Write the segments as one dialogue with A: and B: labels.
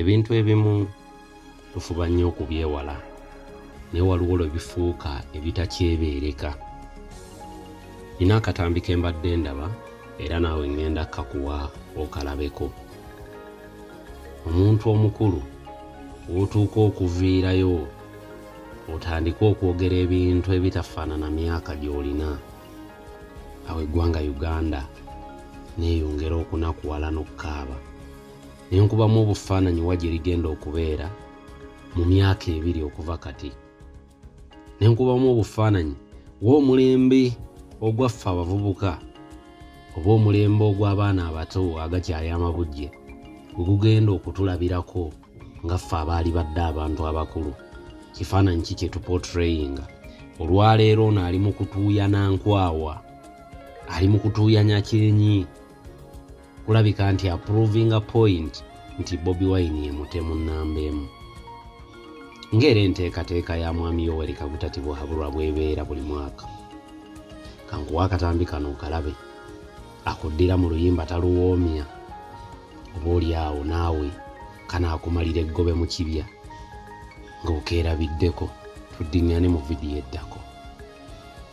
A: Ebintu ebimu tufuba nnyo okubyewala naye waliwo lwe bifuuka ebitakyebeereka. Nina akatambi ke mbadde ndaba era naawe ŋŋenda kakuwa okalabeko. Omuntu omukulu w'otuuka okuviirayo otandike okwogera ebintu ebitafaanana myaka gy'olina. Awo eggwanga Uganda neeyongera okunakuwala n'okukaaba. Ne nkubamu obufaananyi wa gye ligenda okubeera mu myaka 2 okuva kati. Ne nkubamu obufaananyi w'omulembe ogwaffe abavubuka oba omulembe ogw'abaana abato agakyali amabujje gwe gugenda okutulabirako nga ffe abaali badde abantu abakulu. Kifaananyi ki kye tupotreyinga? Olwaleero ono ali mu kutuuyana nkwawa, ali mu kutuuyanya kyenyi, kulabika nti approvinga point nti Bobi Wine ye mutemu nnamba emu. Ng'era enteekateeka ya Mwami Yoweri Kaguta Tibuhaburwa bw'ebeera buli mwaka. Kankuwa akatambi kano okalabe, akuddira mu luyimba taluwoomya, oba oli awo naawe kanaakumalira eggobe mu kibya ng'okeerabiddeko. Tuddiŋŋane mu vidiyo eddako.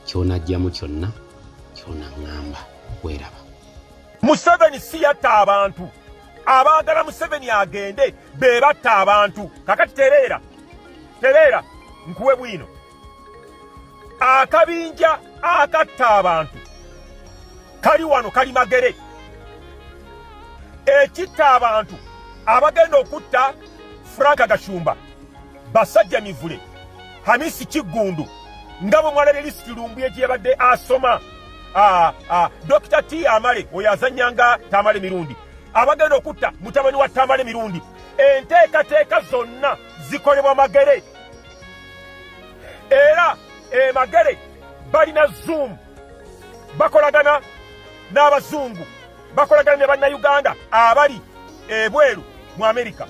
A: Ky'onajjamu kyonna ky'onaŋŋamba weeraba.
B: Museveni si yatta abantu, abaagala Museveni agende be batta abantu. Kakati tereera, tereera nkuwe bwino. Akabinja akatta abantu kali wano, kali Magere. Ekitta abantu abagenda okutta Frank Gashumba, Basajja Mivule, Hamisi Kiggundu, nga bwe mwalabye lisiti Lumbuye gye yabadde asoma, Dr. T Amale oyo azannyanga Tamale Mirundi, abagenda okutta mutabani wa Tamale Mirundi. Enteekateeka zonna zikolebwa Magere, era e Magere balina Zoom, bakolagana n'abazungu, bakolagana ne Bannayuganda abali ebweru mu Amerika.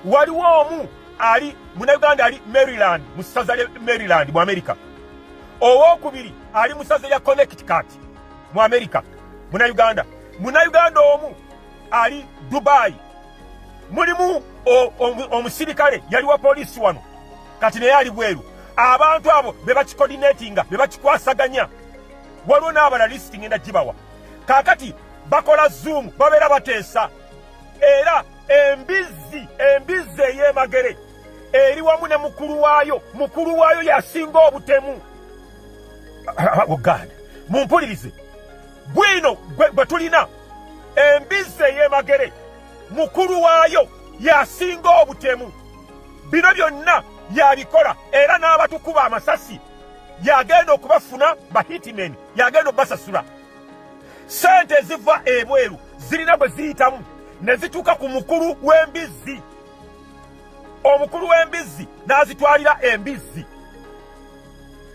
B: Waliwo omu ali Munnayuganda ali Maryland, mu ssaza lya Maryland mu Amerika. Owokubiri ali mu ssaza lya Connecticut mu Amerika, Munnayuganda. Munnayuganda omu ali Dubai. Mulimu omusirikale yali wa poliisi wano, kati naye ali bweru. Abantu abo be bakicoordinatinga, be bakikwasaganya. Waliwo n'abala, lisiti ngenda gibawa. Kaakati bakola Zoom, babeera bateesa. Era embizzi ey'emagere eri wamu ne mukulu waayo. Mukulu waayo yasinga obutemu. Oganda mumpulirize bwino bwe tulina embizzi ey'emagere, mukulu waayo yasinga obutemu. Bino byonna yabikola, era n'abatukuba amasasi yagenda okubafuna, ba hitmen yagenda okubasasula. Sente eziva ebweru zirina bwe ziyitamu ne zituuka ku mukulu w'embizzi. Omukulu w'embizzi n'azitwalira embizzi.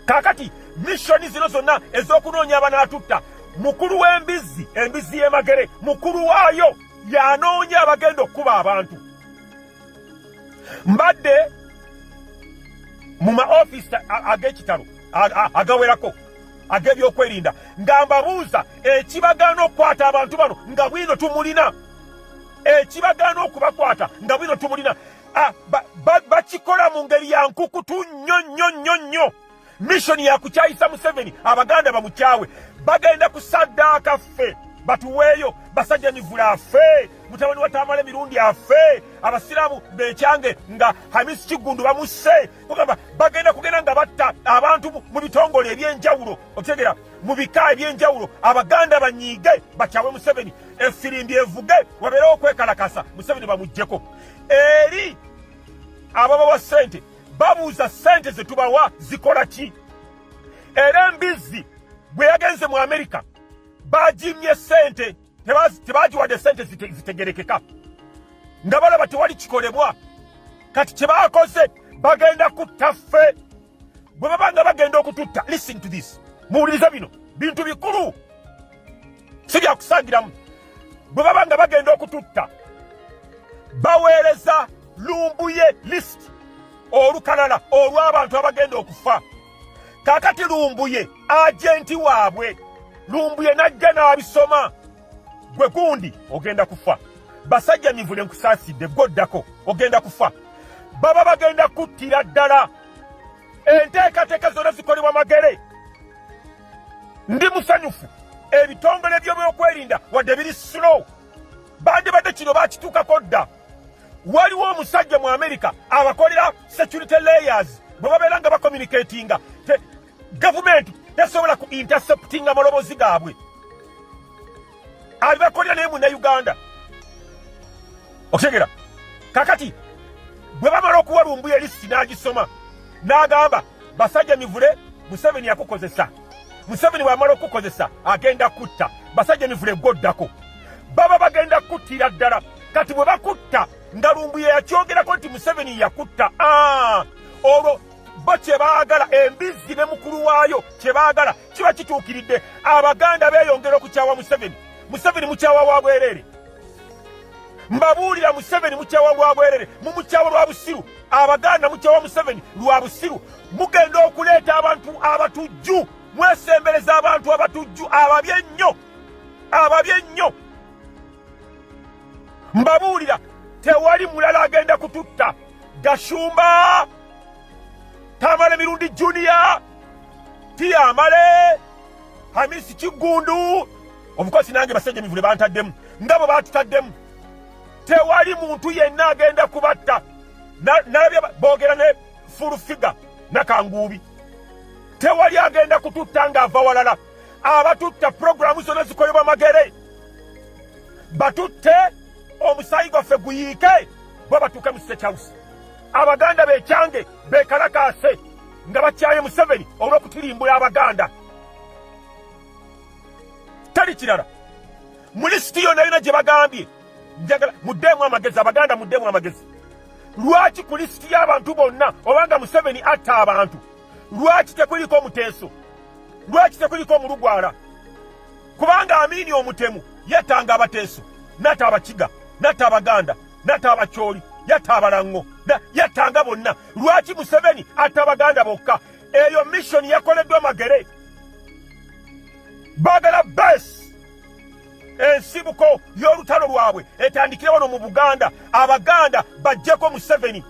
B: Kaakati mission zino zonna ez'okunoonya abanaatutta, mukulu w'embizzi, embizzi y'emagere, mukulu waayo yanoonya abagenda okukuba abantu. Mbadde mu ma ofiisi ag'ekitalo agawerako ag'ebyokwerinda nga mbabuuza ekibagaana okukwata abantu bano nga bwino tumulina, ekibagaana okubakwata nga bwino tumulina. Bakikola mu ngeri ya nkukutu nnyo nnyo nnyo nnyo. Mission ya kukyayisa Museveni, Abaganda bamukyawe. Bagenda kusaddaaka ffe, batuweeyo Basajja Mivule afe, mutabani wa Tamale Mirundi afe, Abasiraamu bekyange nga Hamisi Kiggundu bamusse. Kugamba bagenda kugenda nga batta abantu mu bitongole ebyenjawulo, okitegera, mu bika ebyenjawulo, Abaganda banyiige bakyawe Museveni, efirimbi evuge, wabeerewo okwekalakasa, Museveni bamuggyeko. Eri ababawa ssente, babuuza ssente ze tubawa zikola ki? Era embizzi bwe yagenze mu Amerika bagimye ssente, tebagiwadde ssente zitegerekeka, nga balaba tewali kikolebwa. Kati kye bakoze, bagenda kutta ffe. Bwe baba nga bagenda okututta, listen to this, muwulirize bino bintu bikulu, si byakusangiramu. Bwe baba nga bagenda okututta, baweereza Lumbuye list, olukalala olw'abantu abagenda okufa. Kaakati Lumbuye agent waabwe, Lumbuye najja n'abisoma: gwe gundi ogenda kufa. Basajja mivule, nkusaasidde, gwoddako ogenda kufa. Baba bagenda kuttira ddala. Enteekateeka zonna zikolebwa Magere. Ndi musanyufu, ebitongole by'ebyokwerinda wadde biri slow, bandibadde kino bakituukako dda. Waliwo omusajja mu America abakolera security layers, bwe babeera nga bacommunicatinga, gavumenti tesobola ku interceptinga maloboozi gaabwe. Abibakolera naye Munnauganda, okutegera. Kakati bwe bamala okuwa Lumbuye lisiti n'agisoma n'agamba, "Basajja mivule, Museveni yakukozesa. Museveni bw'amala okukozesa agenda kutta. Basajja mivule, gwoddako." Baba bagenda kuttira ddala. Kati bwe bakutta, nga Lumbuye yakyogerako nti Museveni yakutta, olwo bo kye baagala, embizzi ne mukulu waayo kye baagala kiba kituukiridde. Abaganda beeyongera okukyawa Museveni. Museveni mukyawa wa bwereere. Mbabuulira, Museveni mukyawa lwa bwerere, mumukyawa lwa busiru. Abaganda mukyawa Museveni lwa busiru. Mugenda okuleeta abantu abatujju, mwesembereza abantu abatujju, ababi ennyo, ababi ennyo. Mbabuulira, tewali mulala agenda kututta. Gashumba, Tamale Mirundi Junior, Tiyamale, Hamisi Kiggundu, obukosi nange basajja mivule bantaddemu nga bwe batutaddemu. Tewali muntu yenna agenda kubatta. Nalabye boogera ne Full Figure nakanguubi. Tewali agenda kututta ng'ava walala. Abatutta, puroguramu zonna zikolebwa Magere. Batutte, omusaayi gwaffe guyiike, bwe batuuke mu State House. Abaganda bekyange bekalakaase nga bakyaye Museveni olw'okutirimbula Abaganda, tali kirala. Mu lisiti yonna yona gye bagambye, njagala muddeemu amagezi. Abaganda, muddeemu amagezi. Lwaki ku lisiti y'abantu bonna, obanga Museveni atta abantu, lwaki tekuliko omuteeso? Lwaki tekuliko omulugwala? Kubanga Amini omutemu yattanga Abateeso, natta Abakiga, natta Abaganda, natta Abakyoli, yatta Abalaŋŋo, yattanga bonna. Lwaki Museveni atta Abaganda bokka? Eyo mission yakoleddwa Magere. Baagala base, ensibuko y'olutalo lwabwe etandikire wano mu Buganda, Abaganda bajjeko Museveni.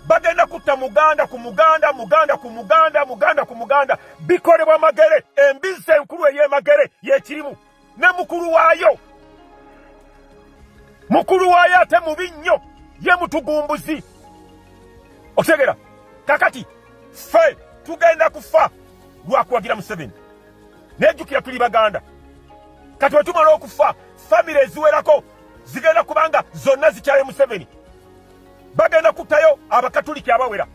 B: Bagenda kutta Muganda ku Muganda, Muganda ku Muganda, Muganda ku Muganda. Bikolebwa Magere. Embizzi enkulu ey'Emagere yekirimu ne mukulu waayo. Mukulu waayo ate mubi nnyo, ye mutugumbuzi, okutegera. Kakati ffe tugenda kufa lwakuwagira Museveni. Nejjukira tuli Baganda. Kati wetumala okufa, famire eziwerako zigenda kubanga zonna zikyaye Museveni. Bagenda kuttayo Abakatuliki abawera,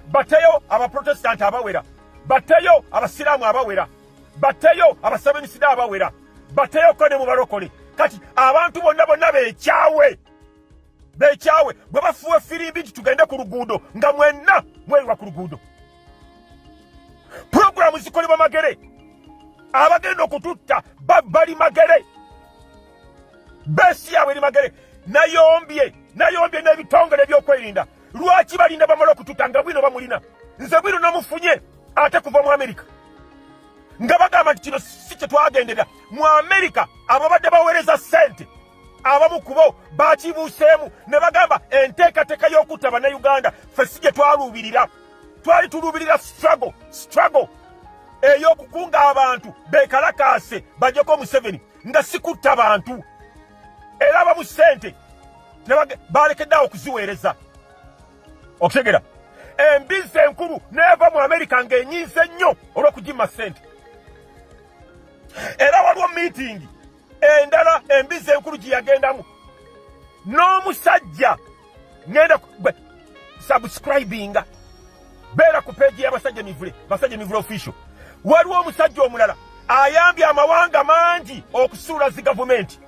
B: batteyo Abaprotestanti abawera, batteyo Abasiraamu abawera, batteyo Abasevenisida abawera, batteyoko ne mu balokole. Kati abantu bonna bonna bekyawe, bekyawe. Bwe bafuwa efirimbi nti tugende ku luguudo, nga mwenna mweyiwa ku luguudo. Puroguramu zikolebwa Magere. Abagenda okututta bali Magere, base yaabwe eri Magere. Nayombye, nayombye n'ebitongole ebyokwerinda. Lwaki balinda bamala okututta nga bwino bamulina? Nze bwino namufunye ate kuva mu Amerika, nga bagamba nti kino si kye twagenderera. Mu Amerika ababadde baweereza ssente, abamu ku bo bakibuuseemu ne bagamba enteekateeka y'okutta Bannayuganda ffe si gye twaluubirira. Twali tuluubirira struggle, struggle ey'okukunga abantu bekalakaase bajjeko Museveni, nga si kutta bantu. Era abamu ssente balekeddeawo okuziweereza, okutegera. Embizzi enkulu neeva mu Amerika ng'enyiize nnyo olw'okugimma ssente. Era waliwo miitingi endala embizzi enkulu gye yagendamu n'omusajja. Ngenda subscribinga, beera ku page y'Abasajja Mivule, Basajja Mivule Official. Waliwo omusajja omulala ayambye amawanga mangi okusuula zi gavumenti,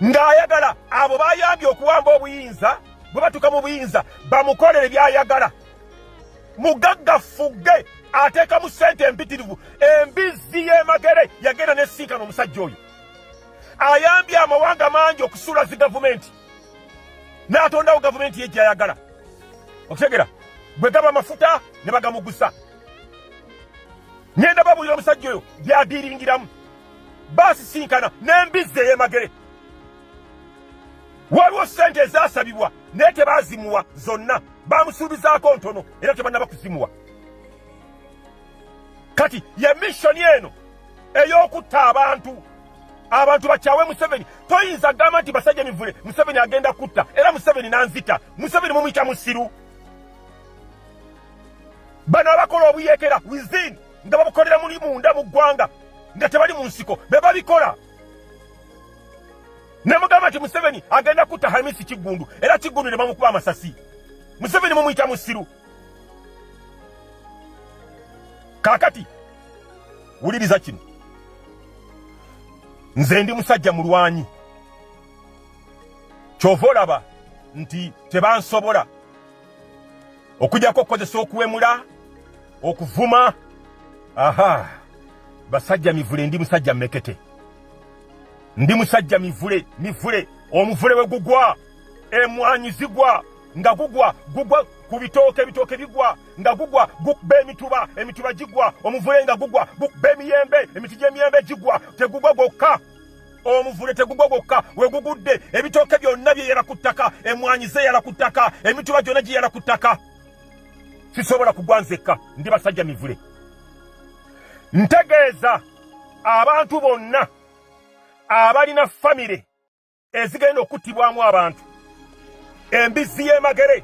B: ng'ayagala abo bayambye okuwamba obuyinza, bwe batuuka mu buyinza bamukolere by'ayagala. Mugagga fugge, ateekamu ssente empitirivu. Embizzi y'Emagere yagenda nesinkana omusajja oyo ayambye amawanga mangi okusuula zi gavumenti n'atondawo gavumenti ye gy'ayagala, okutegera. Bwe gaba amafuta ne bagamugusa. Ngenda babuulira omusajja oyo byadiringiramu. Basisinkana n'embizzi ey'Emagere. Waliwo ssente ezasabibwa naye tebazimuwa zonna, bamusuubizaako ntono era tebannaba kuzimuwa. Kati ye mission eno ey'okutta abantu, abantu bakyawe Museveni. Toyinza gamba nti basajja mivule Museveni agenda kutta, era Museveni nanzita. Museveni mumuyita musiru. Bano abakola obuyeekera within nga babukolera muli munda mu ggwanga nga tebali mu nsiko be babikola, ne mugamba nti Museveni agenda kutta Hamisi Kiggundu, era Kiggundu ne bamukuba amasasi. Museveni mumuyita musiru. Kaakati wuliriza kino, nze ndi musajja mulwanyi, kyova olaba nti tebansobola okujjako okukozesa okuwemula, okuvuma. Aha, basajja mivule, ndi musajja mmekete, ndi musajja mivule. Mivule, omuvule we gugwa emwanyi zigwa, nga gugwa gugwa ku bitooke, ebitooke bigwa, nga gugwa gukuba emituba, emituba gigwa. Omuvule nga gugwa gukuba emiyembe, emiti gy'emiyembe gigwa. Tegugwa gwokka, omuvule tegugwa gwokka. We gugudde ebitooke byonna byeyala ku ttaka, emwanyi zeyala ku ttaka, emituba gyonna giyala ku ttaka. Sisobola kugwa nzekka, ndi basajja mivule. Ntegeeza abantu bonna abalina famire ezigenda okuttibwamu abantu, embizzi y'emagere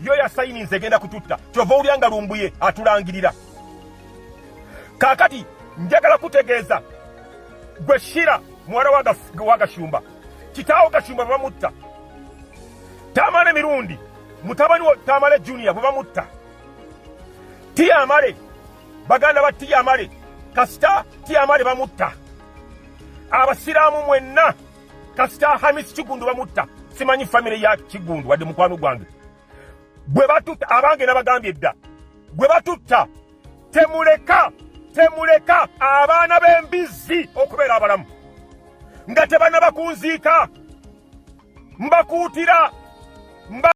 B: yo yasayininze egenda kututta. Kyova owulira nga Lumbuye atulangirira. Kaakati njagala kutegeeza gwe Shira muwala wa Gashumba, kitaawo Gashumba bwe bamutta, Tamale Mirundi mutabani wa Tamale Junior bwe bamutta, Tiyamale, baganda ba Tiyamale, kasita Tiyamale bamutta, abasiraamu mwenna kasita Hamis Kigundu bamutta, simanyi famire ya Kigundu wadde mukwano gwange, bwe batutta abange nabagambye dda, bwe batutta temuleka, temuleka abaana b'embizzi okubeera abalamu nga tebanaba kunziika. Mbakuutira mba.